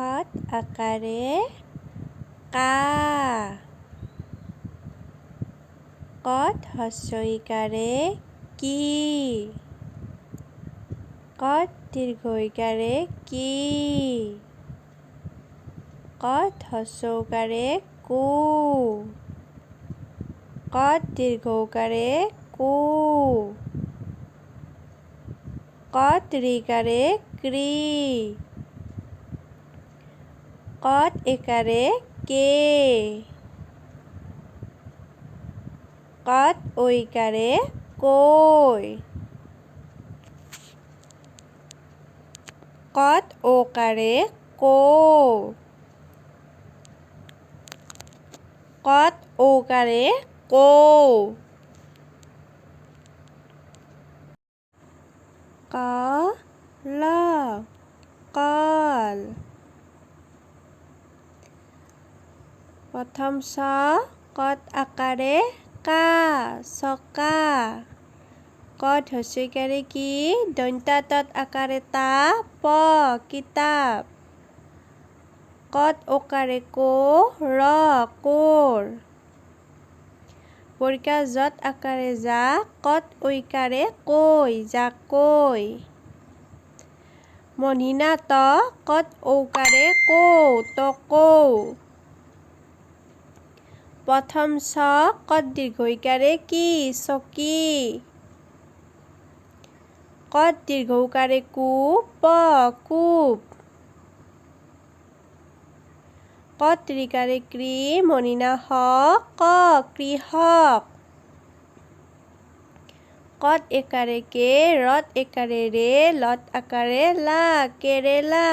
কাত আকাৰে কা, কত হস্ৰইকাৰে কি, কত দীৰ্ঘইকাৰে কি, কত হস্ৰৌকাৰে কু, কত দীৰ্ঘৌকাৰে কু, কত ঋকাৰে কৃ, কত একাৰে কে, কত ঐকাৰে কৈ, কত ঔকাৰে কৌ, কত ঔকাৰে কৌ। ক ল কল। প্ৰথম চ কত আকাৰে কা, চকা। কত হস্ৰইকাৰে কি, দন্ত্য তত আকাৰে তা, প কিতাপ। কত ঔকাৰে কো, ৰ কোৰ। বৰ্গীয়া যত আকাৰে যা, কত ঐকাৰে কৈ, জাকৈ। মনিনা ত কত ঔকাৰে কৌ, টকৌ। প্ৰথম চ কত দীৰ্ঘইকাৰে কি, চকী। কত দীৰ্ঘৌকাৰে কু, প কূপ। কত ঋকাৰে কৃ, মনিনা স ক, কৃষক। কত একাৰে কে, ৰত একাৰে ৰে, লত আকাৰে লা, কেৰেলা।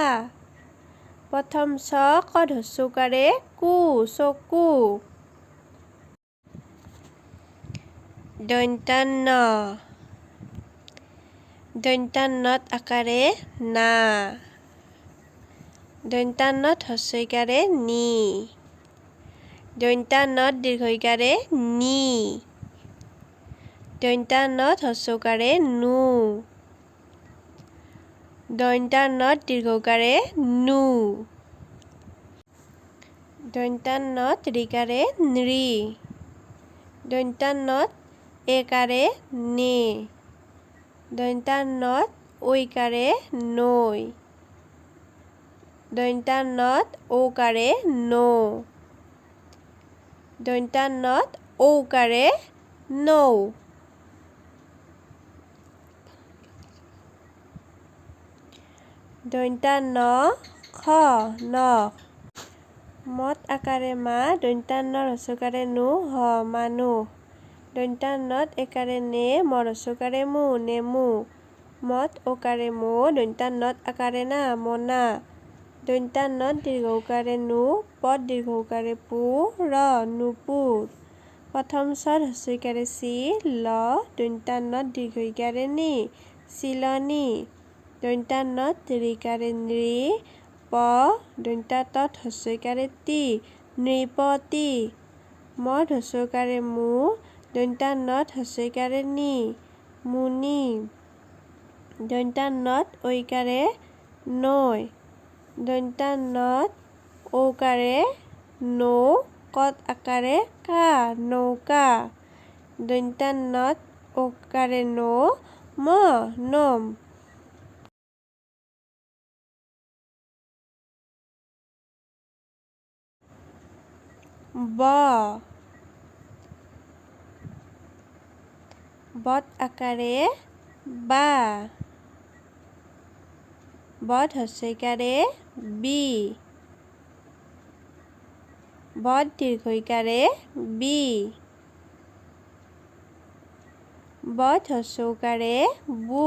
প্ৰথম চ কত হস্ৰৌকাৰে কু, চকু। দন্ত্য ন, দন্ত্য নত আকাৰে না, দন্ত্য নত হস্ৰইকাৰে নি, দন্ত্য নত দীৰ্ঘইকাৰে নী, দন্ত্য নত হস্ৰৌকাৰে নু, দন্ত্য নত দীৰ্ঘৌকাৰে নু। দন্ত্য নত ঋকাৰে নৃ, দন্ত্য নত একাৰে নে, দন্ত্য নত ঐকাৰে নৈ, দন্ত্য নত ঔকাৰে নৌ, দন্ত্য নত ঔকাৰে নৌ। দন্ত্য ন খ নখ। মত আকাৰে মা, দন্ত্য ন হ্ৰস্বকাৰে নো, হ মানুহ। দন্ত্য নত একাৰে নে, ম হ্ৰস্বকাৰে মু, নেমু। মত ঔকাৰে মৌ, দন্ত্য নত আকাৰে না, মোনা। দন্ত্য নত দীৰ্ঘৌকাৰে নু, পদ দীৰ্ঘৌকাৰে পু, ৰ নূপুৰ। প্ৰথম চ হ্ৰস্বইকাৰে চি, ল দন্ত্য নত দীৰ্ঘইকাৰে নি, চিলনী। দন্ত্য নত ঋকাৰে নৃ, প দন্ত্য তত হ্ৰস্বইকাৰে তি, নৃপতি। ম হ্ৰস্বকাৰে মু, দন্ত্য নত হ্ৰস্বইকাৰে নি, মুনি। দন্ত্য নত ঐকাৰে নৈ, দন্ত্য নত ঔকাৰে নৌ, কত আকাৰে কা, নৌকা। দন্ত্য নত ঔকাৰে নৌ, ম নোম। ব বত আকাৰে বা, বত হস্ৰইকাৰে বি, বত দীৰ্ঘইকাৰে বি, বত হস্ৰৌকাৰে বু,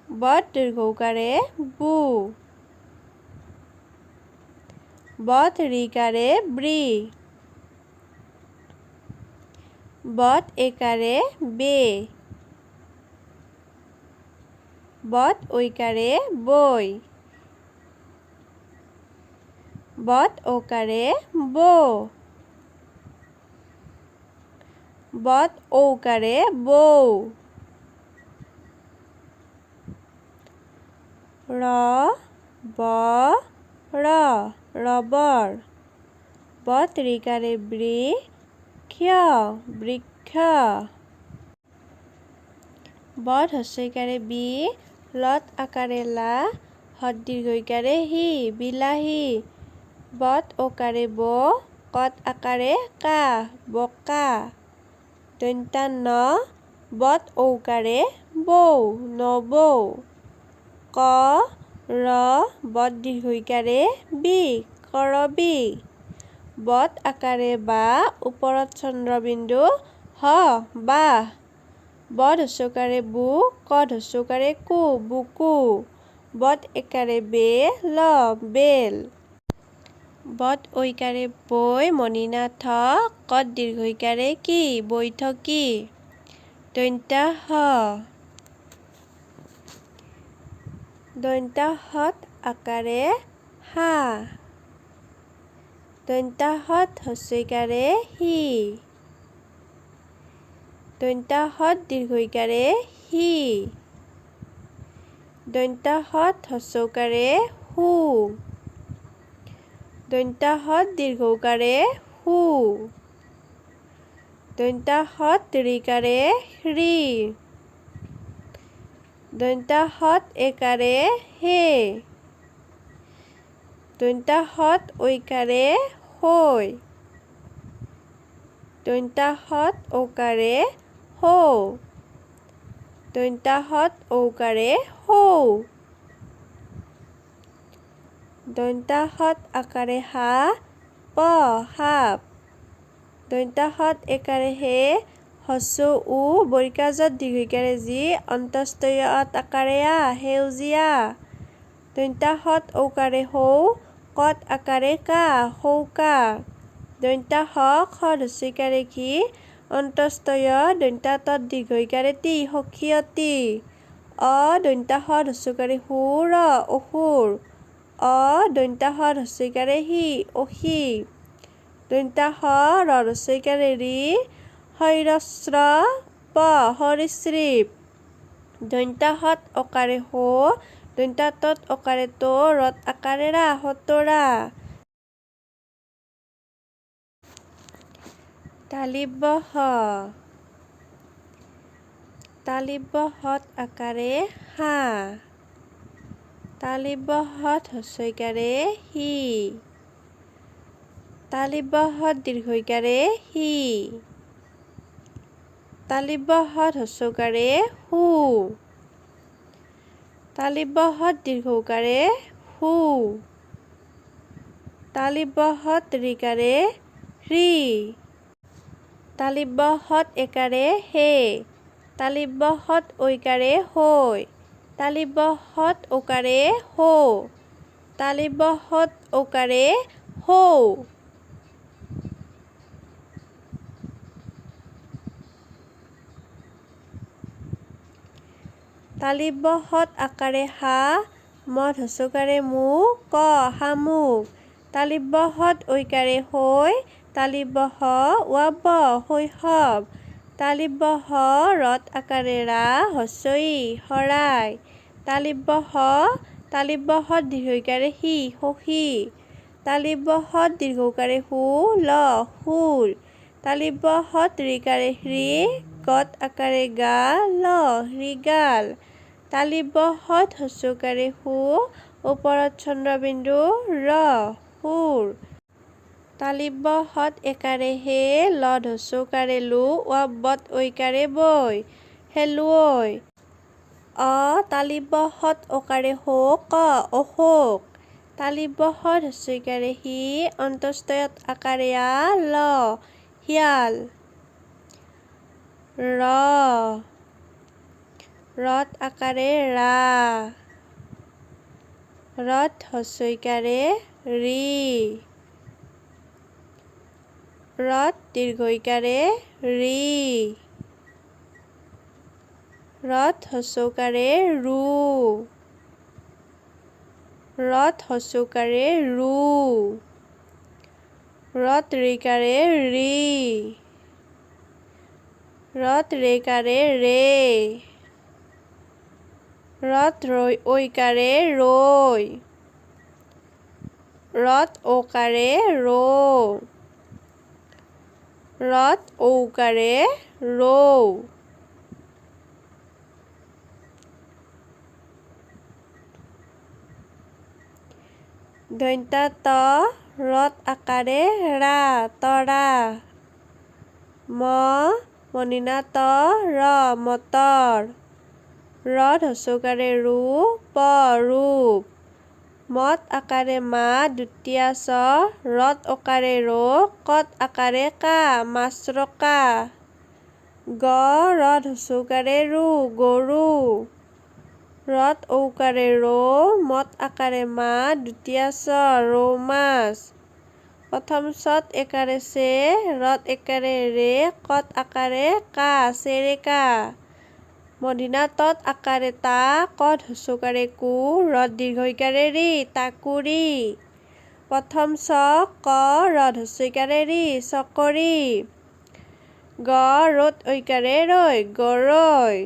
বত দীৰ্ঘৌকাৰে বু, বত ঋকাৰে ব্ৰী, বত একাৰে বে, বত ঐকাৰে বৈ, বত ঔকাৰে বৌ, বত ঔকাৰে বৌ। ৰ ব ৰ ৰবৰ। বত ঋকাৰে বৃ ক্ষ বৃক্ষ। বত হস্ৰইকাৰে বি লত আকাৰে লা হত দীৰ্ঘইকাৰে হি বিলাহী। বত ঔকাৰে বৌ কত আকাৰে কা বোকা। দন্ত্য ন বত ঔকাৰে বৌ নবৌ। ক ৰ বত দীৰ্ঘইকাৰে বি কৰবী। বত আকাৰে বা ওপৰত চন্দ্ৰবিন্দু হ বাহ। বত হস্ৰৌকাৰে বু ক হস্ৰৌকাৰে কু বুকু। বত একাৰে বে ল বেল। বত ঐকাৰে বৈ মণিনা থ কত দীৰ্ঘইকাৰে কি বৈঠকী। দন্ত্য স দন্ত্য সত আকাৰে সা। দন্ত্য সত হস্ৰইকাৰে সি। দন্ত্য সত দীৰ্ঘইকাৰে সী। দন্ত্য সত হস্ৰৌকাৰে সু। দন্ত্য সত দীৰ্ঘৌকাৰে সু। দন্ত্য সত ঋকাৰে হৃ। দন্ত্য সত একাৰে হে। দন্ত্য সত ঐকাৰে সৈ। দন্ত্য সত ঔকাৰে সৌ। দন্ত্য সত ঔকাৰে সৌ। দন্ত্য সত আকাৰে হা প সাপ। দন্ত্য সত একাৰে হে হস্ৰ উ বৰ্গীয় জ দীৰ্ঘইকাৰে জি অন্তস্থ অত আকাৰে আ সেউজীয়া। দন্ত্য সত ঔকাৰে সৌ কত আকাৰে কা সৌকা। দন্ত্য স খ হস্ৰইকাৰে খী অন্তস্থ য় দন্ত্য ত দীৰ্ঘইকাৰে তি সখীয়তী। অ দন্ত্য স হস্ৰৌকাৰে সু ৰ অসুৰ। অ দন্ত্য স হস্ৰইকাৰে সি অসি। দন্ত্য স ৰ হস্ৰইকাৰে ৰি শৈৰস্ৰ প সৰীসৃপ। দন্ত্য সত অকাৰে সো দন্ত্য তত অকাৰে তো ৰত আকাৰে ৰা সোতৰা। তালিব্য স তালিব্য সত আকাৰে সা। তালিব্য সত হস্ৰইকাৰে সি। তালিব্য সত দীৰ্ঘইকাৰে সী। তালিব্য সত হস্ৰৌকাৰে সু। তালিব্য সত দীৰ্ঘৌকাৰে সু। তালিব্য সত ঋকাৰে হৃ। তালিব্য সত একাৰে হে। তালিব্য সত ঐকাৰে হৈ। তালিব্য সত ঔকাৰে হৌ। তালিব্য সত ঔকাৰে সৌ। তালিব্য সত আকাৰে সা মত হস্ৰৌকাৰে মু ক শামুক। তালিব্য সত ঐকাৰে সৈ তালিব্য স ৱাব শৈশৱ। তালিব্য হ ৰত আকাৰে ৰা হস্ৰ ই শৰাই। তালিব্য স তালিব্য সত দীৰ্ঘইকাৰে সী সখী। তালিব্য সত দীৰ্ঘৌকাৰে সু ল শূল। তালিব্য সত ঋকাৰে হৃ গত আকাৰে গা ল শৃগাল। তালিব্য সত হস্ৰৌকাৰে সু ওপৰত চন্দ্ৰবিন্দু ৰ সুৰ। তালিব্য সত একাৰে হে ল হস্ৰৌকাৰে লু ৱ ঐকাৰে বৈ শেলুৱৈ। অ তালিব্য সত ঔকাৰে শো ক অশোক। তালিব্য সত হস্ৰইকাৰে সি অন্তস্থ য়ত আকাৰে আ ল শিয়াল। ৰ ৰত আকাৰে ৰা। ৰত হস্ৰইকাৰে ৰি। ৰত দীৰ্ঘইকাৰে ৰী। ৰত হস্ৰৌকাৰে ৰু। ৰত হস্ৰৌকাৰে ৰু। ৰত ঋকাৰে ঋ। ৰত ৰেকাৰে ৰে। ৰত ৰৈ ঐকাৰে ৰৈ, ৰত ঔকাৰে ৰৌ, ৰত ঔকাৰে ৰৌ। দন্ত্য ত ৰত আকাৰে ৰা, তৰা। ম মণিনা ত ৰ, মটৰ। ৰ হ্ৰস্বকাৰে ৰু, প ৰূপ। মত আকাৰে মা, দ্বিতীয় চ, ৰত অকাৰে ৰ, কত আকাৰে কা, মাছৰোকা। গ ৰ হ্ৰস্বকাৰে ৰু, গৰু। ৰত ঔকাৰে ৰৌ, মত আকাৰে মা, দ্বিতীয় চ, ৰৌ মাছ। প্ৰথম চত একাৰে চে, ৰত একাৰে ৰে, কত আকাৰে কা, চেৰেকা। মধিনা তত আকাৰে তা, কত হ্ৰস্বকাৰে কু, ৰত দীৰ্ঘইকাৰে ৰি, টাকুৰি। প্ৰথম চ ক ৰ হ্ৰস্বইকাৰে ৰি, চকৰি। গ ৰত ঐকাৰে ৰৈ, গৰৈ।